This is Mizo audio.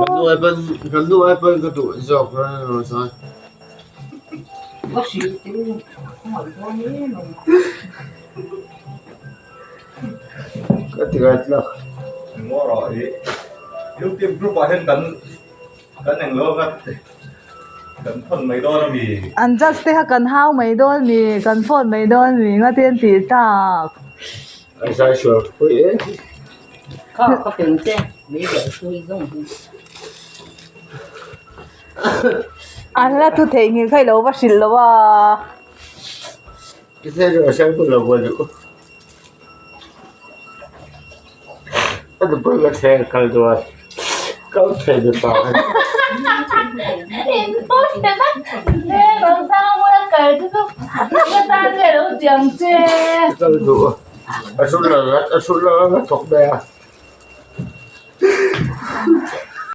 Kan nu ai pawn kan nu ai pawn ka duh zawk Rosa. Ka ti ngai tlak. Maw rawh i YouTube group ah hian kan kan englo anga kan thawn mai dawn a mi. An judge te kha kan hau mai dawn mi kan phone mai dawn mi nga te an tih tak. An zai sual pui e. An la thu theihnghilh kha i lo va hrilh lo a.